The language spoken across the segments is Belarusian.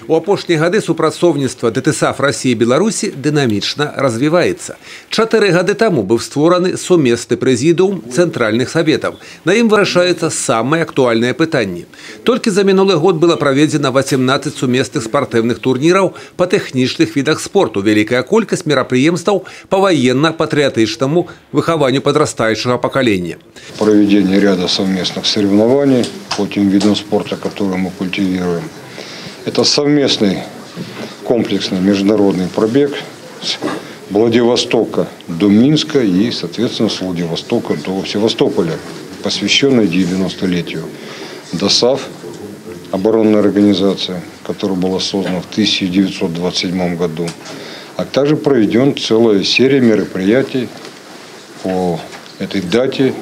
У апошнія гады супрацоўніцтва ДТСАФ Расіі і Беларусі дынамічна развіваецца. 4 гады таму быў створаны сумесны прэзідыум цэнтральных саветаў. На ім вырашаюцца самыя актуальныя пытанні. Толькі за мінулы год было праведзена 18 сумесных спартыўных турніраў па тэхнічных відах спорту, вялікая колькасць мерапрыемстваў па ваенна-патрыятычнаму выхаванню падрастаючага пакалення. Проведение ряда совместных соревнований по тем видам спорта, которые мы культивируем. Это совместный комплексный международный пробег с Владивостока до Минска и, соответственно, с Владивостока до Севастополя, посвященный 90-летию ДОСААФ, оборонная организация, которая была создана в 1927 году, а также проведен целая серия мероприятий по этой дате.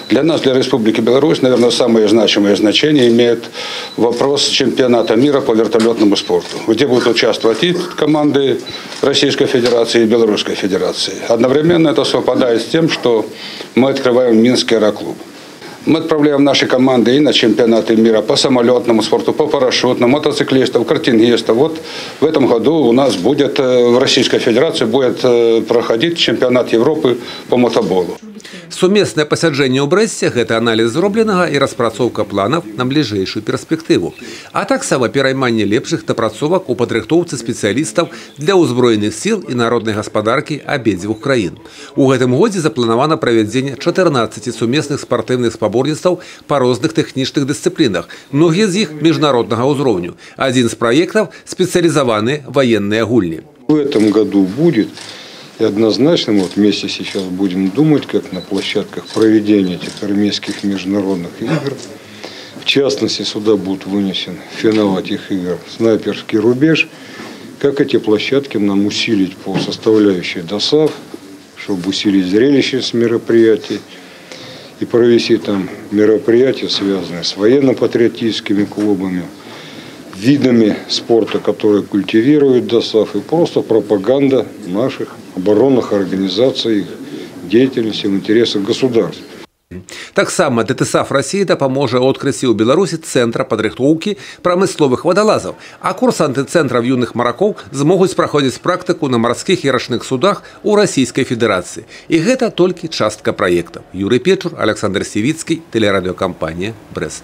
Для нас, для Республики Беларусь, наверное, самое значимое значение имеет вопрос чемпионата мира по вертолетному спорту, где будут участвовать и команды Российской Федерации, и Белорусской Федерации. Одновременно это совпадает с тем, что мы открываем Минский аэроклуб. Мы отправляем наши команды и на чемпионаты мира по самолетному спорту, по парашютному, мотоциклистов, картингистов. Вот в этом году у нас будет в Российской Федерации будет проходить чемпионат Европы по мотоболу. Сумеснае пасяджэнне ў Брэсце — гэта аналіз зробленага і распрацоўка планаў на бліжэйшую перспектыву, а таксама перайманне лепшых напрацовак у падрыхтоўцы спецыялістаў для ўзброеных сіл і народнай гаспадаркі абедзвюх краін. У гэтым годзе запланавана правядзенне 14 сумесных спартыўных спаборніцтваў па розных тэхнічных дысцыплінах, многія з іх міжнароднага ўзроўню. Адзін з праектаў — спецыялізаваныя ваенныя гульні. В этом году будет. И однозначно мы вот вместе сейчас будем думать, как на площадках проведения этих армейских международных игр. В частности, сюда будет вынесен финал этих игр «Снайперский рубеж». Как эти площадки нам усилить по составляющей ДОСААФ, чтобы усилить зрелищность мероприятий и провести там мероприятия, связанные с военно-патриотическими клубами, видами спорта, которые культивируют ДОСААФ, и просто пропаганда наших оборонных организаций, их деятельности в интересах государства. Таксама ДТСАФ Расіі дапаможа ў адкрыцці ў Беларусі цэнтра падрыхтоўкі прамысловых вадалазаў, а курсанты цэнтраў юных маракоў змогуць праходзіць практыку на марскіх і рачных судах у Расійскай Федэрацыі. І гэта толькі частка праектаў. Юрый Печур, Аляксандр Сівіцкі, тэлерадыёкампанія «Брэст».